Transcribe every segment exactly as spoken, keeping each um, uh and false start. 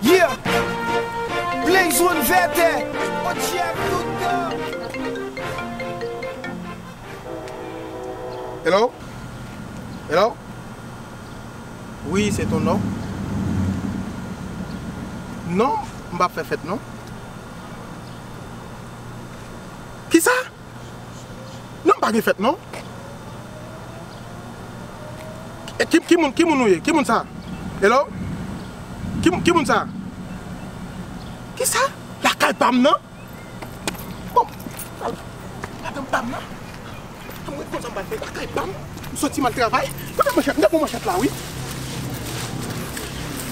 Yeah! Blaze One Vètè! O G F tout tan! Hello? Hello? Wi, se Tonò. Non, m p ap fè fèt non. Kisa? Non, m pa gen fèt non. E ki, ki moun, ki moun ou ye? Ki moun sa? Hello? Ki, ki moun sa? Kisa? Lakay pa m nan? Bon, madanm pa m nan? Mwen konn sa m pral fè lakay pa m. M soti m al travay. Kote manchèt? M te pran manchèt la, wi.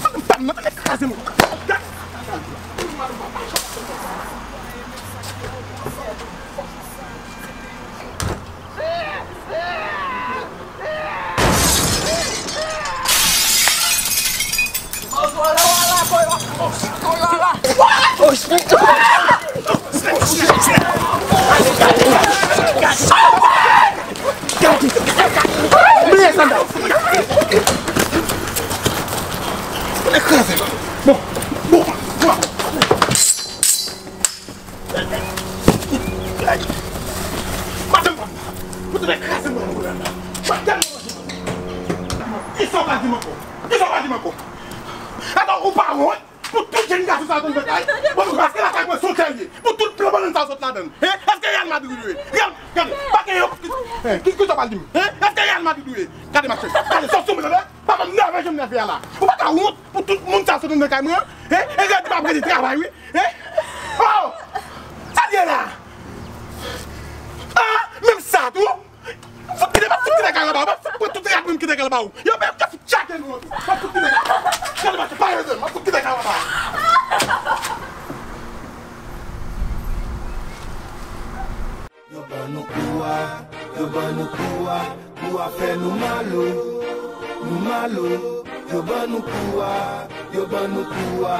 Madanm pa m nan, tande kraze mwen. Bliye sandal. Bon, bon, bon. Madanm pa m nan. Pou te kraze mwen nan la. Madanm nan. Kisa w pral di m ankò? Kisa w pral di m ankò? Atò, ou pa wont pou tout jèn gason sa yo t antre lakay? Bon, paske lakay mwen se yon tèl ye. Pou tout plan bannann sa yo sot ladan l. Hein? Èske Real Madrid ou ye? Real, gade, pa gen yon, hein, ki, kisa w pral di m? Hein? Èske Real Madrid ou ye? Gade, mache. Gade, sòsyè mwen, tande? Papa m nève jan m nève a la. Ou pa ka wont pou tout moun sa yo sot antre lakay mwen an? Hein? E redi m ap redi travay, wi. Hein? Oh! Sa l ye la? Ah, menm sa tou. Fout kite, m ap fout kite kay anba ou. M ap fout pran tout rad mwen, m kite kay anba ou. Yo, men, yo fout tchake nou tou. M ap fout kite kay. Gade mache, pa rete, m ap fout kite kay anba ou. Yo ban nou kou a, yo ban nou kou a, kou a fè nou mal o, nou mal o. Yo ban nou kou a, yo ban nou kou a.